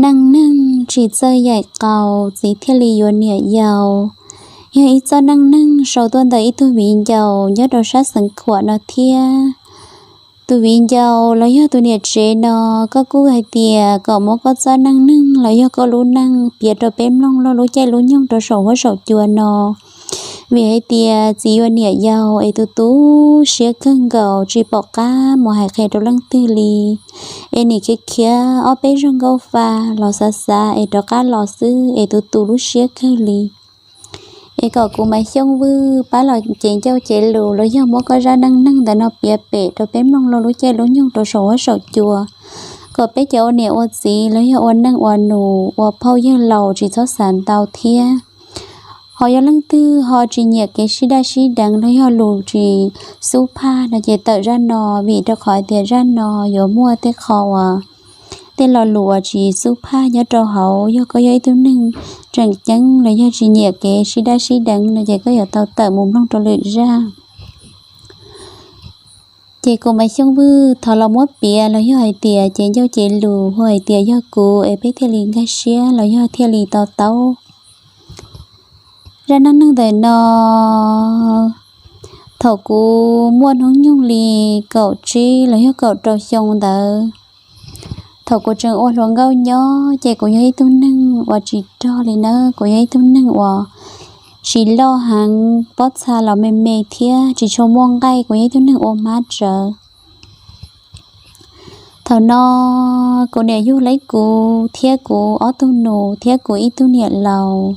Neej neeg tsis txawj yaim qaus, txiv thiaj li yuav niam yau. Yog ib txoj neej neeg sau tuaj ntawm ib tug viv ncaus nyob rau sab xeev Khuam no thiab. Tus viv ncaus los yog tus niam tsev no, koj kuj hais tias kom muab koj txoj neej neeg los yog koj lub neej piav rau peb mloog lub caij lub nyoog rau saum huab saum cua no. Vim hais tias txiv yuav niam yau es tu tu siab kawg nkaus tsis pom qab mus hais qhia rau leej twg li. Es nim khiav khiav ob peb zaug nkauj fa los xav xav es rov qab los xwb es tu tu lub siab kawg li. Es kom kuv Maiv Xyooj Vwj pab los cev ncauj cev lus los yog muab koj zaj neej neeg ntawm no piav pem rau peb mloog lub caij lub nyoog rau saum huab saum cua, kom peb cov ua niam ua txiv los yog ua neej ua nus ua phauj yawg laus tsis txhob xav ntau thiab. Ho yog leej twg ho tsis nyiam kev sib daj sib deev los yog lus tsis xub phaj no ces tawm zaj no, vim rau qhov tias zaj no yuav muaj tej qho uas tej lo lus uas tsis xub phaj nyob rau hauv. Yog koj yog ib tug neeg tseem ceeb los yog tsis nyiam kev sib daj sib deev no ces koj yuav tau tawm mus mloog rau lwm zaj. Ces kuv Maiv Xyooj Vwj thov los muab piav los yog hais tias cev ncauj cev lus hu hais tias yog kuv es peb thiaj li nkag siab los yog thiaj li to taub. Zaj neej neeg ntawm no, thaum kuv muaj hnub nyoog li kaum tsib los yog kaum rau xyoo ntawd, thaum kuv tseem ua hluas nkauj nyob ces kuv yog ib tug neeg uas tsis rog li nawb, kuv yog ib tug neeg uas tsis loj heev, pob txha los me me thiab tsis tshua muaj nqaij, kuv yog ib tug neeg ua hmab tsawv. Thaum no kuv niam yug lawv kuv thiab kuv ob tug nus thiab kuv ib tug niam laus.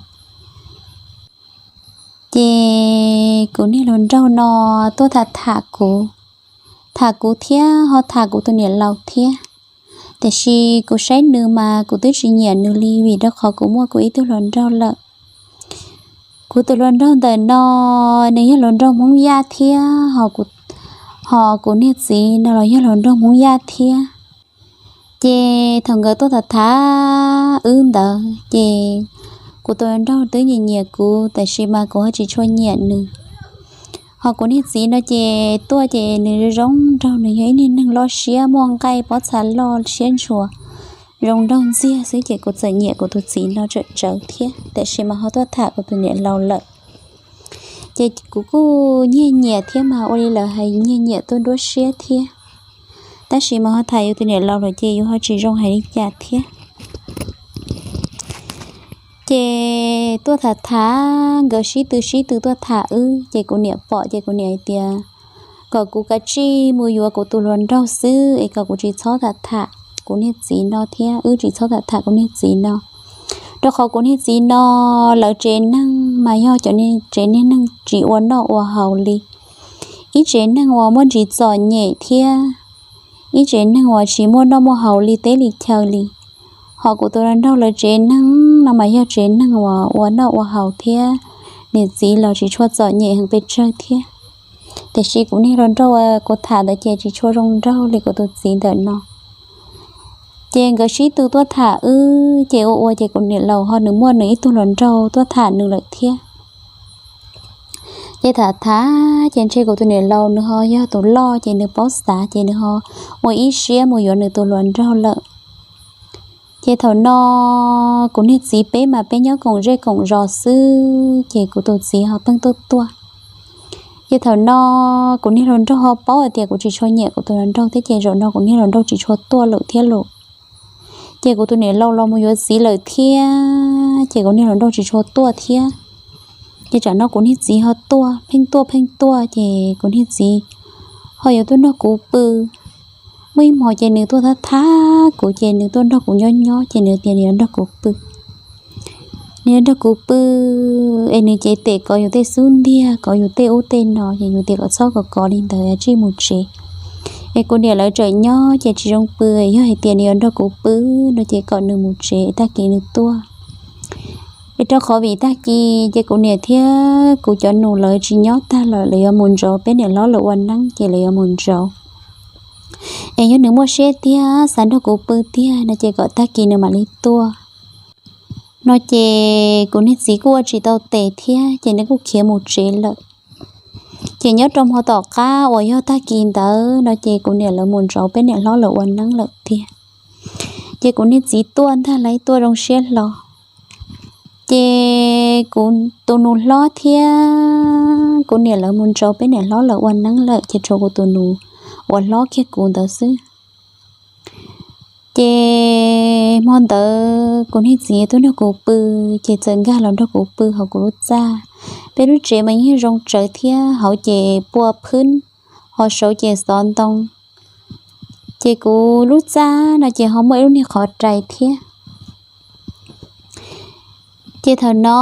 Ces kuv niag hluas nraug no tuaj tham tham kuv, tham kuv thiab ho tham kuv tus niam laus thiab. Tiam sis kuv saib nws mas kuv twb tsis nyiam nws li vim rau qhov kuv muaj kuv ib tug hluas nraug lawm. Kuv tus hluas nraug ntawm no, nws yog hluas nraug Hmoob Yaj thiab, ho kuv niag txiv no los yog hluas nraug Hmoob Yaj thiab. Ces thaum nkawd tuaj tham tham wb ntawd ces kuv tus hluas nraug twb nyiam nyiam kuv, tiam sis mas kuv ho tsis tshua nyiam nws. Ho kuv niag txiv no ces tuaj ces nws zoo nraug, nws yog ib niag neeg loj siab muaj nqaij pob txha loj siab ntshua, zoo nraug ntxiag xwb ces kuv txawm nyiam kuv tus txiv no tsawm tsawv thiab, tiam sis mas ho tuaj tham kuv tus niam laus lawm. Ces kuv kuj nyiag nyiam thiab mas ua li lawv hais nyiag nyiam tuaj nruab siab thiab. Tab sis mas ho tham yus tus niam laus lawm ces yus ho tsis zoo hais li cas thiab. Ces tuaj tham tham, nkawd sib tw sib tw tuaj tham wb ces kuv niam pom ces kuv niam hais tias kom kuv kav tsij mus yuav kuv tus hluas nraug xwb es kom kuv tsis txhob tham tham kuv niag txiv no thiab wb tsis txhob tham tham kuv niag txiv no. Rau qhov kuv niag txiv no lawv tsev neeg mas yog cov tsev niag neeg tsis ua noj ua haus li, ib tsev neeg uas muaj ntsis txom nyem thiab ib tsev neeg uas tsis muaj noj muaj haus li teb li chaw li. Ho kuv tus hluas nraug lawv tsev neeg no mas yog tsev neeg uas ua noj ua haus thiab niam txiv los tsis tshua txom nyem heev pes tsawg thiab. Tiam sis kuv niag hluas nraug uas kuv tham ntawd ces tsis tshua zoo nraug li kuv tus txiv ntawm no. Ces nkawd sib tw tuaj tham wb ces ua ua ces kuv niam laus ho nws muaj nws ib tug hluas nraug tuaj tham nws lawm thiab. Ces tham tham ces ntshe kuv tus niam laus nws ho yog tus loj ces nws paub xav ces nws ho ua ib siab mus yuav nws tus hluas nraug lawm. Ces thaum no kuv niag txiv peb mas peb nyob koom zej koom zos xwb ces kuv tus txiv ho pheej tuaj tuaj. Ces thaum no kuv niag hluas nraug ho paub hais tias kuv tsis tshua nyiam kuv tus hluas nraug thiab ces zaum no kuv niag hluas nraug tsis tshua tuaj lawm thiab lauj. Ces kuv tus niam laus los mus yuav txiv lawm thiab ces kuv niag hluas nraug tsis tshua tuaj thiab. Ces tsam no kuv niag txiv ho tuaj, pheej tuaj pheej tuaj ces kuv niag txiv ho yuav tuaj nrog kuv pw. Muaj ib hmo ces nws tuaj thab thab kuv ces nws tuaj nrog kuv nyob nyob ces nws tias nws yuav nrog kuv pw. Nws yuav nrog kuv pw es nws cev tes kov yus tej xub ntiag, kov yus tej ub tej no ces yus tias kom txhob kov kov li ntawd, tsij mus tsev. Es kuv niam lawv tseem nyob ces tsis zoo pw, yog hais tias nws yuav nrog kuv pw no ces kom nws mus tsev tag kis nws tuaj. Es rau qhov vim tag kis ces kuv niam thiab kuv cov nus lawv tsis nyob tag lawm, lawv yuav mus ntsauv, peb niam hlob lawv ua neeb ces lawv yuav mus ntsauv. Es yog nws muaj siab tiag xav nrog kuv pw tiag no ces kom tag kis nws mam li tuaj. No ces kuv niag txiv kuj ua tsis tau tes thiab ces nws kuj khiav mus tsev lawm. Ces nyob rau hmo tom qab uas yog tag kis ntawd no ces kuv niam lawv mus ntsauv, peb niam hlob lawv ua neeb lawm tiag. Ces kuv niag txiv tuaj ntag lauj, tuaj zoo siab hlo. Ces kuv tus nus hlob thiab kuv niam lawv mus ntsauv peb niam hlob lawv ua neeb lawm, ces tshuav kuv tus nus uas hlob kiag kuv ntawd xwb. Ces hmo ntawd kuv niag txiv tuaj nrog kuv pw, ces txawm nkag los nrog kuv pw hauv kuv lub txaj. Peb lub tsev mas yeej zoo tsawv thiab, hauv ces pua phwb, ho saud ces xov ntoo. Ces kuv lub txaj no ces ho muaj ib lub niag qhov rai thiab. Ces thaum no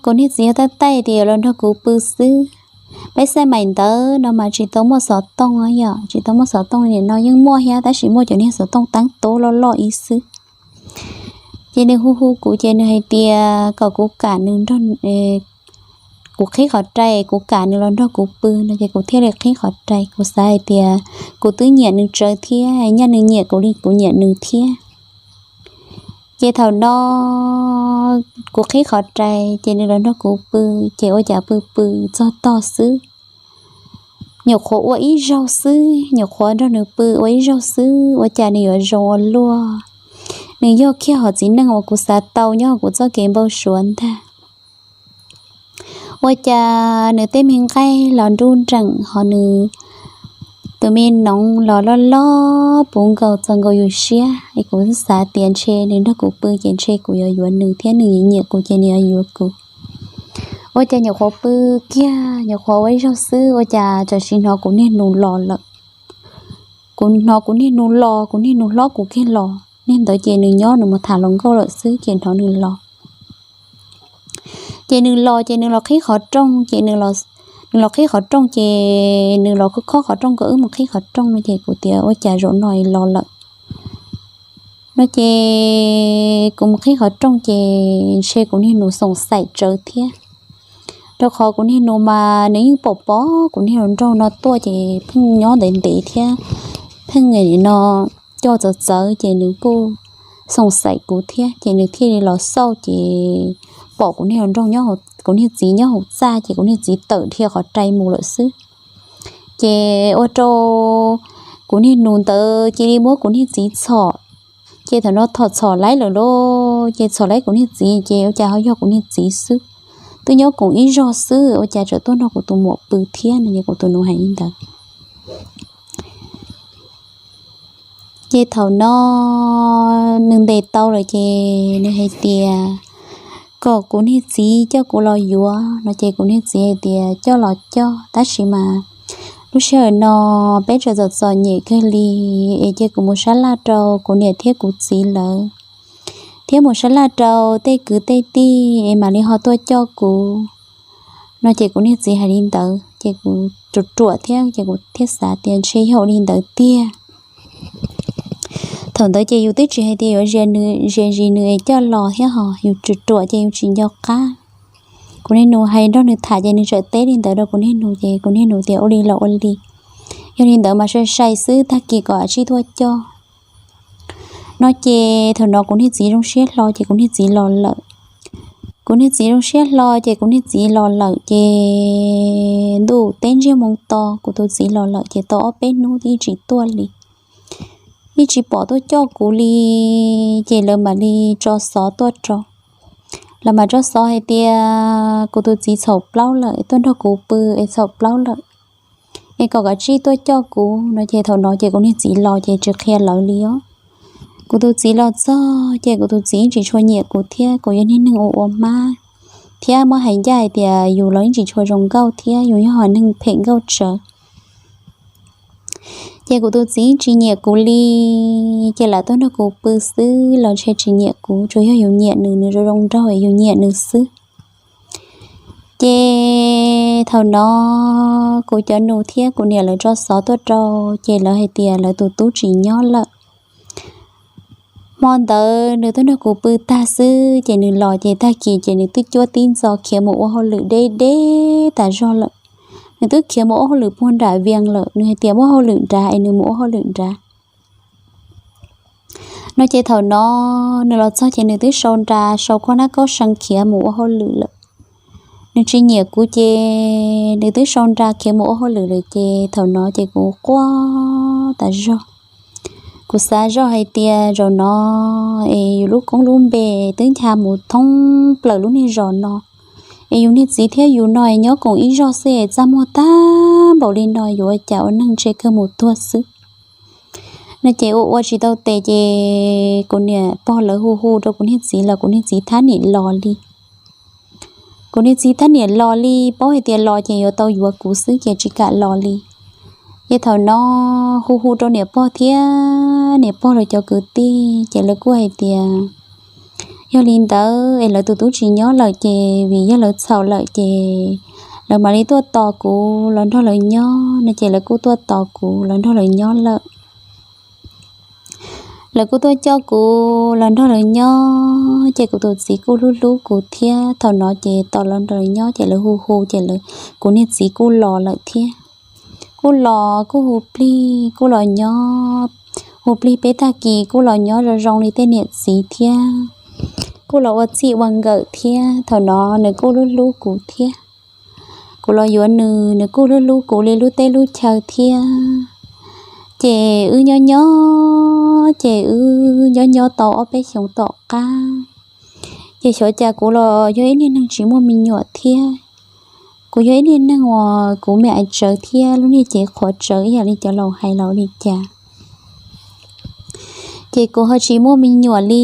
kuv niag txiv yog tab taij tias yuav los nrog kuv pw xwb. Peb xaj maim ntawd no mas tsis tau muaj xov tooj, yog tsis tau muaj xov tooj, nim no yeej muaj thiab tab sis muaj cov niag xov tooj teeb tub loj loj ib xwb. Ces nws hu hu kuv ces nws hais tias kom kuv kam nws nrog, kuv qhib qhov rai, kuv kam nws los nrog kuv pw no ces kuv thiaj li qhib qhov rai. Kuv xav hais tias kuv twb nyiam nws tsawv thiab, nyaj nws nyiam kuv li kuv nyiam nws thiab. Ces thaum no kuv qhib qhov rai ces nws los nrog kuv pw, ces ua cas pw pw txog tog xwb, nyuam qhuav ua ib zaug xwb, nyuam qhuav nrog nws pw ua ib zaug xwb ua cas nws yuav zoo ua luaj. Nws yog kiag hom txiv neej uas kuv xav tau nyob hauv kuv txoj kev npau suav ntag. Ua cas nws tej me nqaij los nruj nreem, ho nws tus me noov los loj loj puv nkaus txaus nkaus yus siab, es kuv xav tias ntshe nws nrog kuv pw ces ntshe kuv yuav yuav nws thiab nws nyiam kuv ces nws yuav yuav kuv. Ua cas nyuam qhuav pw kiag, nyuam qhuav ua ib zaug xwb ua cas tam sim hnov kuv niag nus los lawm. Kuv hnov kuv niag nus los, kuv niag nus hlob kuv kiag los. Niag ntawd ces nws nyob nws mus tham hluas nkauj lawm xwb ces hnov nws los. Ces nws los ces nws los qhib qhov rooj ces nws los qhib qhov rooj ces nws los khob qhov rooj kom wb mus qhib qhov rooj no ces kuv tias ua cas zaum no los lawm no ces kuv mus qhib qhov rooj ces ntshe kuv niag nus xoom xaim tsawv thiab. Rau qhov kuv niag nus mas nws yeej pom pom kuv niag hluas nraug no tuaj ces pheej nyob ntev ntev thiab, pheej no coj txawv txawv ces nws kuj xoom xaim kuv thiab ces nws thiaj li los xauj ces pom kuv niag hluas nraug nyob, kuv niag txiv nyob hauv txaj ces kuv niag txiv tawm dhia qhov rai mus lawm xwb. Ces ua rau kuv niag nus ntawd cia li muab kuv niag txiv txhom, ces thaum no thaum txhom laib lawm lauj, ces txhom laib kuv niag txiv ces ua cas ho yog kuv niag txiv xwb. Twb nyob koom ib zog xwb ua cas tseem tuaj nrog kuv tus muam pw thiab no es kuv tus nus hais li ntawd. Ces thaum no nws ntes tau lawm ces nws hais tias kom kuv niag txiv coj kuv los yuav no ces kuv niag txiv hais tias coj los coj tab sis mas lub sij hawm no peb tseem txom txom nyem kawg li, es cia kuv mus sab laj rau kuv niam thiab kuv txiv lawv, thiab mus sab laj rau tej kwv tej tij es mam li ho tuaj coj kuv no ces kuv niag txiv hais li ntawd ces kuv ruam ruam thiab ces kuv thiaj xav tias ntshe yog ua li ntawd tiag. Thaum ntawd ces yus twb tsis hais tias yuav zia nws, zia zis nws es coj los thiab ho yus ruam ruam ces yus tsis nco qab. Kuv niag nus hais nrog nws tham ces nws txawm teb li ntawd rau kuv niag nus ces kuv niag nus tias ua li los ua li, yog li ntawd mas sai sai xwb tag kis kom tsij tuaj coj no ces thaum no kuv niag txiv zoo siab hlo ces kuv niag txiv los lawm. Kuv niag txiv zoo siab hlo ces kuv niag txiv los lawm ces ntuj teb ntsiag moo to kuv tus txiv los lawm ces tau ob peb hnub yeej tsis tuaj li, yeej tsis pom tuaj coj kuv li. Ces lawv mam li tso xov tuaj rau, lawv mam tso xov hais tias kuv tus txiv txhaum plaub lawm, tuaj nrog kuv pw es txhaum plaub lawm, es kom kav tsij tuaj coj kuv no ces thaum no ces kuv niag txiv los ces tsis qhia lawv li os. Kuv tus txiv los txog ces kuv tus txiv yeej tsis tshua nyiam kuv thiab, kuv yog niag neeg ua ua mab thiab muab hais ncaj hais tias yus los yeej tsis tshua zoo nkauj thiab yus yog hom neeg phem nkauj tsawv. Ces kuv tus txiv tsis nyiam kuv li, ces lam tuaj nrog kuv pw xwb los ntshe tsis nyiam kuv, tsuas yog yus nyiam nws, nws zoo zoo nraug yus nyiam nws xwb. Ces thaum no kuv cov nus thiab kuv niam lawv tso xov tuaj rau, ces lawv hais tias lawv tus tub tsis nyob lawm. Hmo ntawd nws twb nrog kuv pw tag xwb ces nws los ces tag kis ces nws twb cuab tib ntxo khiav mus ua hauj lwm deb deb tas zog lawm. Nws twb khiav mus ua hauj lwm puag nram Vias lawm, nws hais tias muaj hauj lwm nrad es nws mus ua hauj lwm nrad no ces thaum no nws los txog ces nws twb sau nra sau khuab nab kaub see khiav mus ua hauj lwm lawm. Nws tsis nyiam kuv ces nws twb sau nra khiav mus ua hauj lwm lawm ces thaum no ces kuv quaj tas zog. Kuv xav zoj hais tias zaum no es yus lub koob lub npe twb ncha mus thoob plaws lub niag zos no, es yus niag txiv thiab yus no es nyob koom ib zog xwb es txaj muag tag npaum li no yuav ua cas ua neeg ntse kawg mus tuag xwb. No ces ua ua tsis tau tes ces kuv niam pog lawv hu hu rau kuv niag txiv los kuv niag txiv thab niam los li. Kuv niag txiv thab niam los li, paub hais tias los ces yuav tau yuav kuv xwb ces tsis kam los li. Ces thaum no hu hu rau niam pog thiab niam pog lawv cov kwv tij ces lawv kuj hais tias yog li ntawd es lawv tus tub tsis nyob lawm ces vim yog lawv txhaum lawm ces lawv mam li tuaj tos kuv los nrog lawv nyob no ces lawv kuj tuaj tos kuv los nrog lawv nyob lawm. Lawv kuj tuaj coj kuv los nrog lawv nyob ces kuv tus txiv kuj hlub hlub kuv thiab. Thaum no ces tos los nrog lawv nyob ces lawv hu hu ces kuv niag txiv kuj los lawm thiab. Kuj los kuj hu plig kuj los nyob, hu plig peb tag kis kuj los nyob zoo zoo li tej niam txiv thiab. Kuj los ua txij ua nkawm thiab, thaum no nws kuj hlub hlub kuv thiab. Kuv los yuav nws, nws kuj hlub hlub kuv li lub teb lub chaw thiab. Ces wb nyob nyob ces wb nyob nyob tau ob peb xyoos tom qab ces xyov cas kuv los yog ib niag neeg tsis muaj me nyuam thiab. Kuv yog ib niag neeg uas kuv me aiv tsawv thiab lub niag cev qhuav tsawv ib yam li cov laus hais los li cas. Ces kuv ho tsis muaj me nyuam li.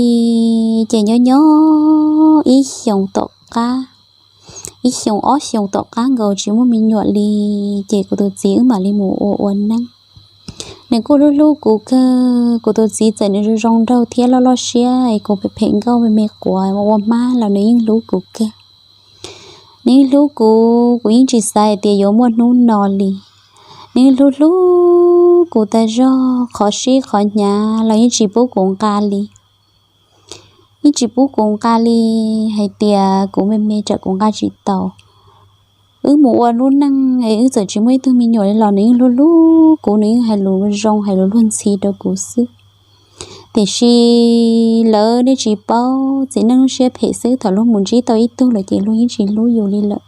Ces nyob nyob ib xyoos tom qab, ib xyoos ob xyoos tom qab nkaus tsis muaj me nyuam li, ces kuv tus txiv wb mam li mus ua ua neeb. Nws kuj hlub hlub kuv kawg, kuv tus txiv txawm nws zoo zoo nraug thiab loj loj siab es kuv phem phem nkauj me me quav ua hmab los nws yeej hlub kuv kawg. Nws yeej hlub kuv, kuv yeej tsis xav hais tias yuav muaj hnub no li. Nws yeej hlub hlub kuv tas zog, qhov sib qhov hnyav los yeej tsis pub kuv nqa li. Yeej tsis pub kuv nqa li, hais tias kuv me me tsam kuv nqa tsis tau. Wb mus ua lub neej es wb txawm tsis muaj ib tug me nyuam li los nws yeej hlub hlub kuv, nws yeej hais lus zoo hais lus luag ntxhi rau kuv xwb. Tiam sis lawv nej tsis paub, txiv neej lub siab phem xwb, thaum luag mus ntsib tau ib tug lawm ces luag yeej tsis hlub yus li lawm.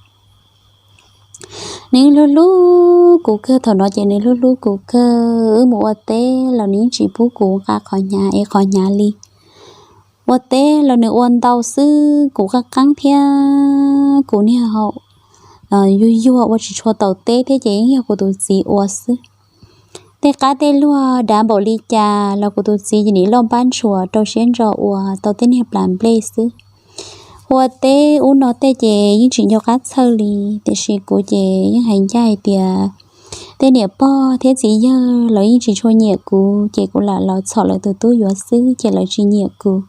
Nws yeej hlub hlub kuv kawg, thaum no ces nws hlub hlub kuv kawg, wb mus ua teb los nws yeej tsis pub kuv nqa qhov hnyav es qhov hnyav li. Ua teb los nws ua ntau xwb, kuv qab qeeb thiab kuv niag haus yuag yuag ua tsis tshua tau teb thiab ces yeej yog kuv tus txiv ua xwb. Tej qab tej luag dav npaum li cas los kuv tus txiv ces nim loj npab ntshua rau siab ntso ua tau tej niag plas nplej xwb. Ua teb ub no tej ces yeej tsis nco qab txhawj li, tiam sis kuv ces yeej hais ncaj hais tias tej niam pog thiab txiv yawg los yeej tsis tshua nyiam kuv, ces kuv lam los txhom lawv tus tub yuav xwb ces lawv tsis nyiam kuv.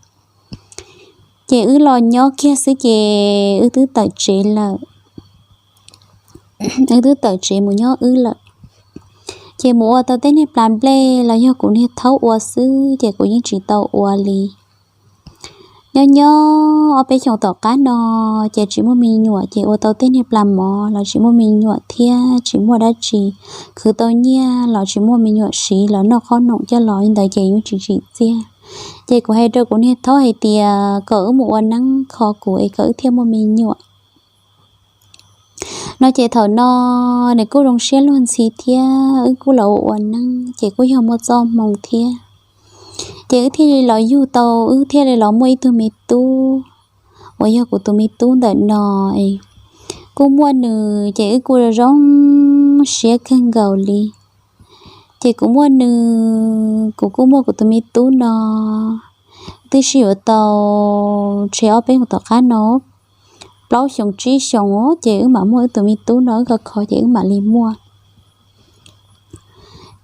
Ces wb los nyob kiag xwb ces wb twb tawm tsev lawm. Wb twb tawm tsev mus nyob wb lawm. Ces mus ua tau tej niag plas nplej los yog kuv niag thaub ua xwb ces kuv yeej tsis tau ua li. Nyob nyob ob peb xyoos tom qab no ces tsis muaj me nyuam, ces ua tau tej niag plas mov los tsis muaj me nyuam thiab tsis muaj dab tsi. Khwv tau nyiaj los tsis muaj me nyuam siv, los noj qhob noom coj los li ntawd ces yeej tsis tsim txiaj. Ces kuv hais rau kuv niag thaub hais tias kom wb mus ua neeb kho kuv es kom wb thiaj muaj me nyuam. No ces thaum no nws kuj zoo siab luag ntxhi thiab wb kuj los ua ua neeb ces kuj yog muaj txoj hmoo thiab. Ces wb thiaj li los yug tau, wb thiaj li los muaj ib tug me tub uas yog kuv tus me tub ntawm no. Kuj muaj nws ces wb kuj zoo siab kawg nkaus li. Ces kuv muaj nws, kuv kuj muaj kuv tus me tub no, twb sib yuav tau tshe ob peb xyoos tom qab no, plaub xyoos tsib xyoos ces wb mam muaj wb tus me tub no, wb kho kho ces wb mam li muaj.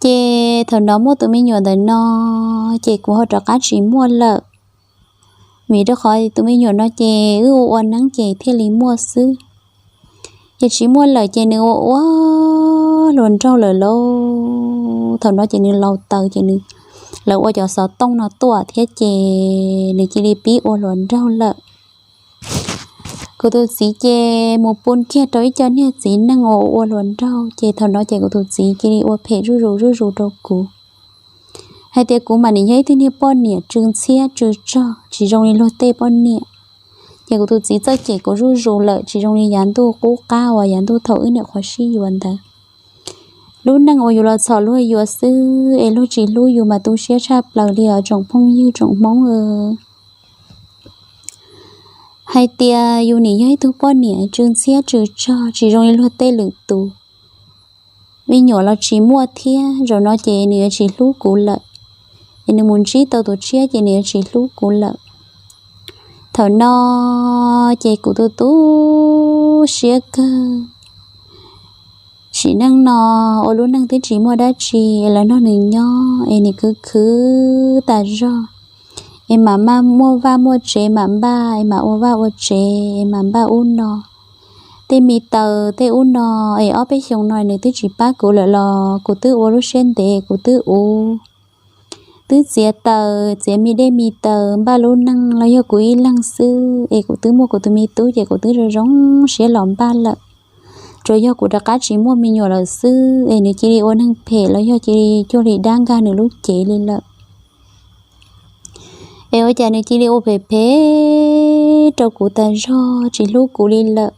Ces thaum no muaj tus me nyuam ntawm no ces kuv ho rov qab tsis muaj lawm, vim rau qhov tus me nyuam no ces wb ua ua neeb ces thiaj li muaj xwb. Ces tsis muaj lawm ces nws ua ua hluas nraug lawm lauj. Thaum no ces nws laus taws ces nws, lawv ua cov xov tooj no tuaj thiab ces nws cia li pib ua hluas nraug lawm. Kuv tus txiv ces mus pun kiag rau ib co niag txiv neej uas ua hluas nraug ces thaum no ces kuv tus txiv cia li ua phem zuj zus zuj zus rau kuv, hais tias kuv mas nim yog ib tug niag poj niam tsw ntxhiab tsw tsog tsis zoo li luag tej poj niam. Ces kuv tus txiv txawj cem kuv zuj zus lawm tsis zoo li yav ntuj qub qab uas yav ntuj thaum wb niam qhuav sib yuav ntawd. Lub neej uas yus los txhom luag yuav xwb es luag tsis hlub yus mas tu siab tshaj plaws li os tsoom phooj ywg tsoom Hmoob. Hais tias yus nim yog ib tug poj niam tsw ntxhiab tsw tsog tsis zoo li luag tej lwm tus, me nyuam los tsis muaj thiab, zaum no ces nws yuav tsis hlub kuv lawm, es nws mus ntsib tau tus tshiab ces nws yuav tsis hlub kuv lawm. Thaum no ces kuv tu tu siab kawg. Sim neej no ua lub neej twb tsis muaj dab tsi es los nrog nws nyob es nws khwv khwv tas zog, es mam muaj vaj muaj tsev mam npaj, es mam ua vaj ua tsev, es mam npaj ub no. Tej me taws tej ub no, es ob peb xyoos no nws twb tsis pab kuv lawm los kuv twb ua lub siab ntev, kuv twb ua, twb txiav taws txiav me dej me taws npaj lub neej los yog kuv ib leeg xwb, es kuv twb muaj kuv tus me tub ces kuv twb zoo zoo siab los npaj lawm. Tsuas yog kuv rov qab tsis muaj me nyuam lawm xwb es nws cia li ua neeg phem los yog cia li cuag li dab nkag nws lub cev li lawm. Es ua cas nws cia li ua phem phem rau kuv tas zog tsis hlub kuv li lawm.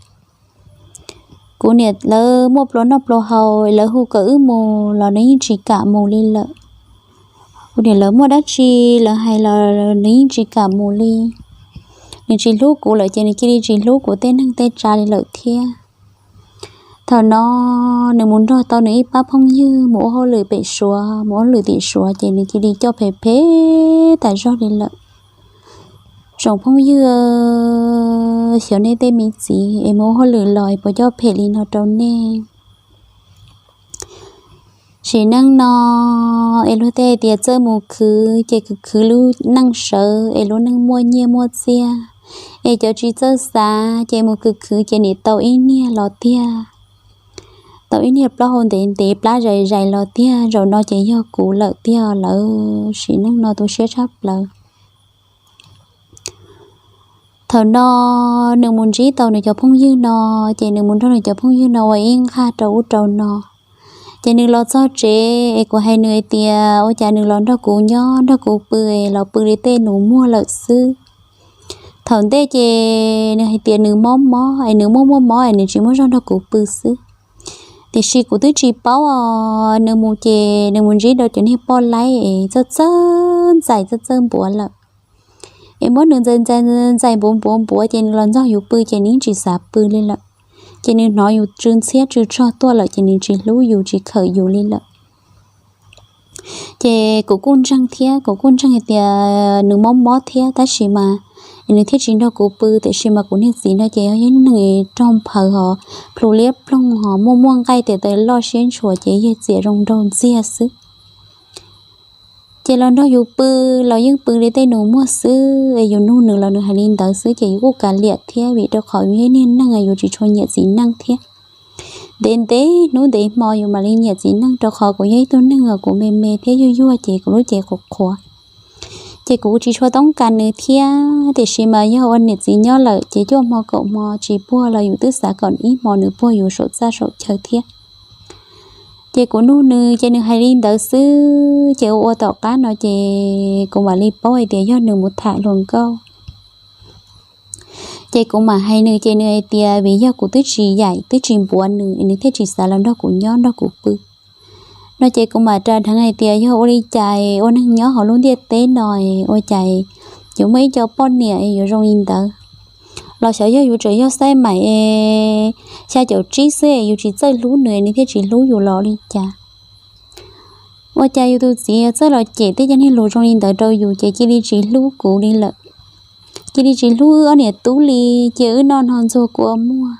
Kuv niam lawv muaj plua noj plua haus, lawv hu kom wb mus los nws yeej tsis kam mus li lawm. Kuv niam lawv muaj dab tsi lawv hais los nws yeej tsis kam mus li. Nws tsis hlub kuv lawm ces nws cia li tsis hlub kuv tej neeg tej tsav li lawm thiab. Thaum no nws mus nrog tau nws ib pab phooj ywg mus ua hauj lwm pem Suav, mus ua hauj lwm tim Suav ces nws cia li coj phem phem tas zog li lawm. Tsoom phooj ywg, xyov nej tej me txiv es mus ua hauj lwm los es puas coj phem li no rau nej? Sim neej no es luag tej tias txawj mus khwv ces khwv khwv lub neej sawv es lub neej muaj nyiaj muaj txiag, es cov tsis txawj xav ces mus khwv khwv ces nim tau ib niag los tiag, tau ib niag plaub hau ntev ntev plab zais zais los tiag, zaum no ces yog kuv lawm tiag lawm. Sim neej no tu siab tshaj plaws. Thaum no nws mus ntsib tau nws cov phooj ywg no, ces nws mus nrog nws cov phooj ywg no ua ib nqag rau ub rau no. Ces nws los txog tsev es kuv hais nws hais tias ua cas nws los nrog kuv nyob nrog kuv pw es los pw li tej nus muag lawm xwb. Thaum ntej ces nws hais tias nws mob mob es nws muaj muaj mob es nws tsis muaj zog nrog kuv pw xwb. Tiam sis kuv twb tsis paub os, nws mus ces nws mus ntsib rau cov niag poj laib es txawj txawj ntxais txawj txawj npuav lawm. Es muab nws ntxais ntxais ntxais npuav npuav npuav ces nws los nrog yus pw ces nws yeej tsis xav pw li lawm. Ces nws hnov yus tsw ntxhiab tsw tsog tuaj lawm ces nws tsis hlub yus tsis khawm yus li lawm. Ces kuv kuj ntseeg thiab, kuv kuj ntseeg hais tias nws mob mob thiab tab sis mas nws thiaj tsis nrog kuv pw, tiam sis mas kuv niag txiv no ces yog ib neeg raug nphaws hos plhu liab ploog hos muaj muaj nqaij tes taw loj siab ntshua ces yog txiam zoo nraug ntxiag xwb. Ces los nrog yus pw los yeej pw li tej nus muag xwb es yus nug nws los nws hais li ntawd xwb ces yus kuj kav liam thiab vim rau qhov yus yog ib niag neeg yus tsis tshua nyiam txiv neej thiab. Ntev ntev hnub ntev hmo yus mam li nyiam txiv neej rau qhov kuv yog ib tug neeg kuv me me thiab yuag yuag ces kuv lub cev qhuav qhuav. Ces kuv tsis tshua toob kas nws thiab, tiam sis mas yog ua niam txiv nyob lawm ces cuaj hmo kaum hmo tsis puag los yus twb xav kom ib hmo nws puag yus saum txaj saum chaw thiab. Ces kuv nug nws ces nws hais li ntawd xwb, ces ua ua tom qab no ces kuv mam li paub hais tias yog nws mus tham hluas nkauj. Ces kuv mam hais nws ces nws hais tias vim yog kuv twb tsis yaim twb tsis npuav nws es nws thiaj tsis xav los nrog kuv nyob nrog kuv pw. No ces kuv mam ras dheev hais tias yog ua li cas ua neeg nyob hauv lub ntiaj teb no ua cas yuav muaj ib co poj niam yuav zoo li ntawd. Los xyov yog yus tseem yog xaij maim es xya caum tsib xwb es yus tsis txawj hlub nws nws thiaj tsis hlub yus los li cas. Ua cas yus tus txiv txawj los cem tej cov niag lus zoo li ntawd rau yus ces cia li tsis hlub kuv li lawm. Cia li tsis hlub wb ob niam tub li, cia wb noj no ntxuag kua muag.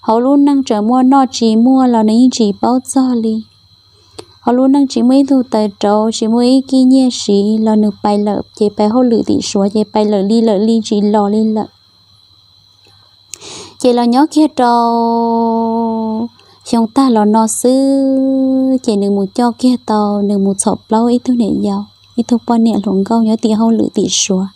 Hauv lub neej tseem muaj noj tsis muaj los nws yeej tsis paub txog li. Hauv lub neej tsis muaj ib tug taws rauv tsis muaj ib kib nyiaj siv los nws pais lawm ces pais hauj lwm tim Suav ces pais lawm li lawm li tsis los li lawm. Ces los nyob kiag rau xyoo tag los no xwb ces nws mus coj kiag tau, nws mus txhom plaub ib tug niam yau, ib tug poj niam hluas nkauj nyob tim hauj lwm tim Suav.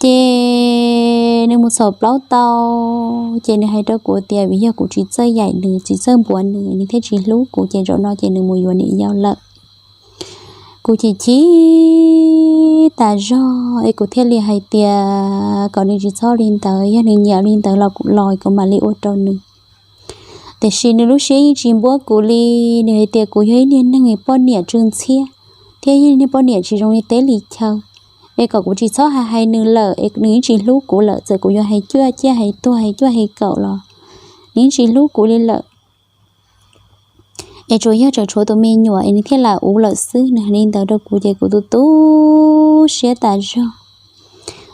Ces nws mus txhom plaub tau, ces nws hais rau kuv tias vim yog kuv tsis txawj yaim nws tsis txawj npuav nws nws thiaj tsis hlub kuv ces zaum no ces nws mus yuav niam yau lawm. Kuv chim chim tas zog es kuv thiaj li hais tias kom nws tsis txhob li ntawd, yog nws nyiam li ntawd los kuv los kuv mam li ua rau nws. Tiam sis nws lub siab yeej tsis npuab kuv li. Nws hais tias kuv yog ib niag neeg poj niam tsw ntxhiab thiab yog niag poj niam tsis zoo li teb li chaw, es kom kuv tsis txhob hais hais nws lawm, es nws yeej tsis hlub kuv lawm. Txawm kuv yuav hais cuaj ciaj hais tuag hais cuaj hais kaum los nws yeej tsis hlub kuv li lawm. Es tsuas yog tseem tshuav tus me nyuam es nws thiaj lam uv lawm xwb. Nws hais li ntawd rau kuv ces kuv tu tu siab tas zog.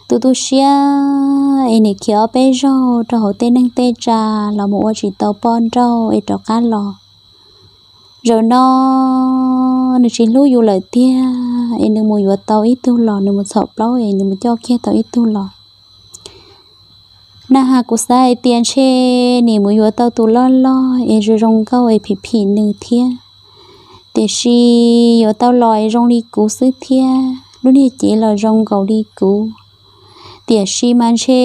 Tu tu siab es nim khiav ob peb zaug rau hauv tej neej tej tsa los mus ua tsis tau poj nrauj es rov qab los. Zaum no nws tsis hlub yus lawm tiag, es nws mus yuav tau ib tug los, nws mus txhom plaub es nws mus coj kiag tau ib tug los. Na has kuv xav hais tias ntshe nim mus yuav tau tus loj loj es zoo zoo nkauj es phim phim nws thiab. Tiam sis yuav tau los es zoo li kuv xwb thiab, lub niag cev los zoo nkaus li kuv. Tiam sis mas ntshe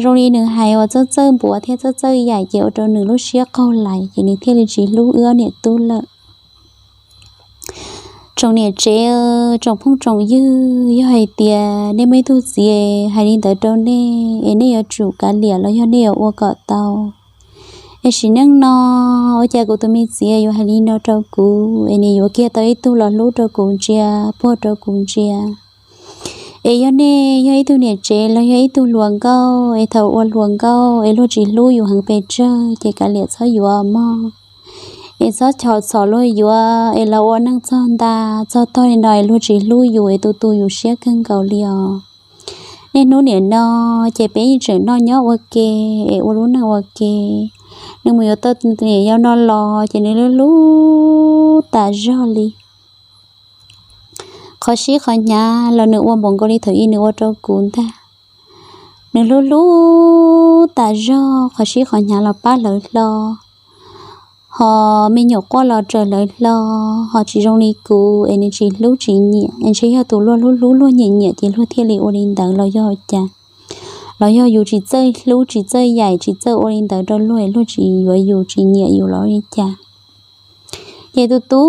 zoo li nws hais uas txawj txawj npuav thiab txawj txawj yaim ces ua rau nws lub siab qaug lais ces nws thiaj li tsis hlub wb ob niam tub lawm. Tsoom niam tsev, tsoom phooj tsoom ywg, yog hais tias nej muaj ib tug txiv hais li ntawd rau nej es nej yuav tsum kav liam los yog nej yuav ua kom tau. Es sim neej no ua cas kuv tus me txiv yuav hais li no rau kuv es nws yuav kiag tau ib tug los hlub rau kuv ntsia, puag rau kuv ntsia. Es yog nej yog ib tug niam tsev los yog ib tug hluas nkauj es thaum ua hluas nkauj es luag tsis hlub yus heev pes tsawg ces kav liam txhob yuav mog. Es txhob chom txhom luag yuav es los ua neej txog nta txog tog li no es luag tsis hlub yus es tu tu yus siab kawg nkaus li os. Niaj hnub niam no ces peb yeej tseem noj nyob ua ke es ua lub neej ua ke. Nws mus yuav tau niam yau no los ces nws hlub hlub tas zog li. Qhov sib qhov hnyav los nws ua npaum nkaus li thaum ub nws ua rau kuv ntag. Nws hlub hlub tas zog, qhov sib qhov hnyav los pab lawv hlo, ho me nyuam quaj los raws lawv hlo, ho tsis zoo li kuv es nws tsis hlub tsis nyiam es ntshe yog tus luag hlub hlub luag nyiam nyiam ces luag thiaj li ua li ntawd los yog cas. Los yog yus tsis txawj hlub tsis txawj yaim tsis txawj ua li ntawd rau luag es luag tsis yuav yus tsis nyiam yus los li cas. Ces tu tu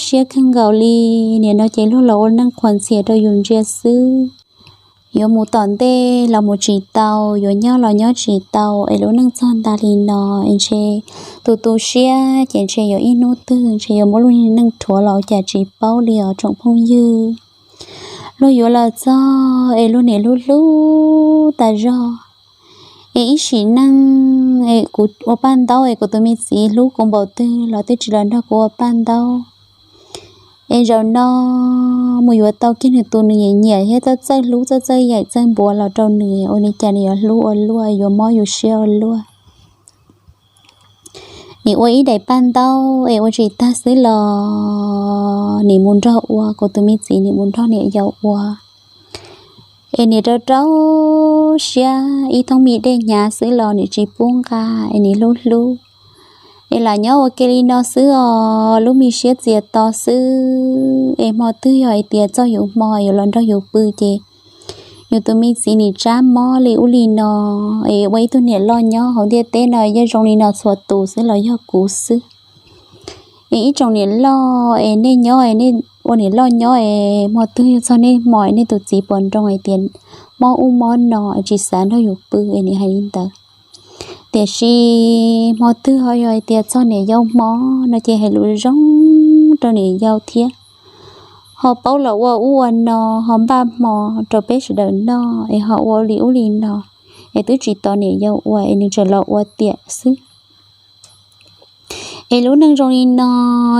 siab kawg nkaus li, nim no ces luag los ua neej qhuas ntxhias rau yus ntsia xwb. Yuav mus tom ntej los mus tsis tau, yuav nyob los nyob tsis tau es lub neej txog nta li no es ntshe tu tu siab ces ntshe yuav ib hnub twg ntshe yuav muab lub neej rhuav los cas tsis paub li os tsoom phooj ywg. Luag yuav los txog es luag niam hlub hlub tas zog. Es ib sim neej es kuv ua paj ntaub es kuv tus me txiv hlub kuv npaum twg los twb tsis los nrog kuv ua paj ntaub. Es zaum no mus yuav tau kiag nws tus nws nyiam nyiam thiab txawj txawj hlub txawj txawj yaim txawj npuav los rau nws, ua li cas nws yuav hlub ua luaj yuav mob yus siab ua luaj. Nim ua ib daim paj ntaub es ua tsis tag xwb los nim mus nrog ua, kuv tus me txiv nim mus nrog niam yau ua. Es nim rau rau siab ib thoob me dej hnyav xwb los nim tsis pub nqa, es nim hlub hlub. Es lam nyob ua ke li no xwb os, lub me siab txias to xwb. Es hmo twg yog hais tias txog yus hmo yuav los nrog yus pw ces yus tus me txiv nim tsab mob li ub li no. Es ua ib tug niam loj nyob hauv ntiaj teb no yeej zoo li no txhua tus xwb los yog kuv xwb. Es ib tsoom niam loj es nej nyob es nej ua niam loj nyob es hmo twg yog txog nej hmo es nej tus txiv pom nroo hais tias mob ub mob no es tsis xav nrog yus pw es nim hais li ntawd. Tiam sis hmo twg ho yog hais tias txog niam yau hmo no ces hais lus zoo rau niam yau thiab, ho paub los ua ub ua no, ho npaj hmo rau peb sawv daws noj es ho ua li ub li no, es twb tsis tos niam yau ua es nws tseem los ua tiam xwb. Es lub neej zoo li no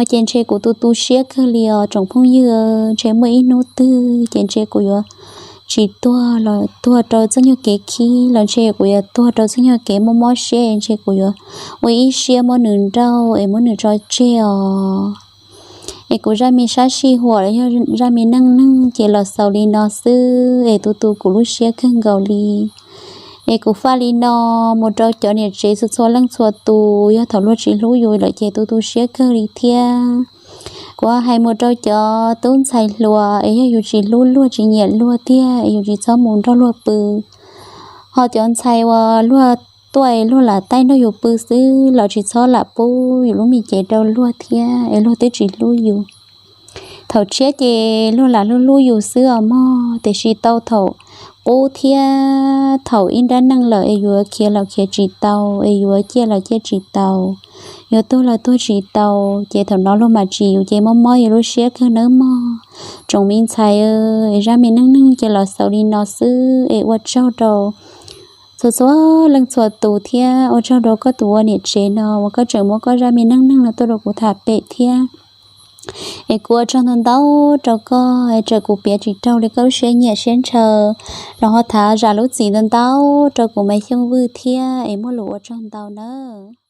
ces ntshe kuv tu tu siab kawg li os tsoom phooj ywg, ntshe muaj ib hnub twg ces ntshe kuv yuav tsis tuag los tuag rau txoj nyuag kev khib los ntshe kuv yuav tuag rau txoj nyuag kev mob mob siab, ntshe kuv yuav ua ib siab muab nws nrauj es muab nws tso tseg os. Es kuv zaj me sab sij huam los yog zaj me neej neeg ces los xaus li no xwb es tu tu kuv lub siab kawg nkaus li. Es kuv faj li no mus rau cov niam tsev txhua txhua leej txhua tus, yog thaum luag tsis hlub yus lawm ces tu tu siab kawg li thiab. Kuv hais mus rau cov tub ntxhais hluas es yog yus tsis hlub luag tsis nyiam luag tiag es yus tsis txhob mus nrog luag pw. Ho cov ntxhais uas luag tuaj es luag lam taij nrog yus pw xwb los tsis txhob lam pub yus lub me cev rau luag thiab es luag twb tsis hlub yus. Thaum tshiab ces luag lam hlub hlub yus xwb os mog, tiam sis tau thaum qub thiab thaum ib nrab neej lawm es yuav khiav los khiav tsis tau, es yuav ciaj los ciaj tsis tau, yuav tuag los tuag tsis tau, ces thaum no luag mam tsim yus ces mob mob yus lub siab kawg nawb mog. Tsoom me ntxhais, zaj me neej neeg ces los xaus li no xwb es ua tsaug rau txhua txhua leej txhua tus thiab ua tsaug rau koj tus ua niam tsev no uas koj tseem muab koj zaj me neej neeg no tuaj rau kuv tham pem thiab. Es kuv ua tsaug ntau ntau rau koj es txawm kuv piav tsis raug li koj lub siab nyiam siab ntshaw los ho thov zam lub txim ntau ntau rau kuv Maiv Xyooj Vwj thiab es muaj lus ua tsaug ntau nawb.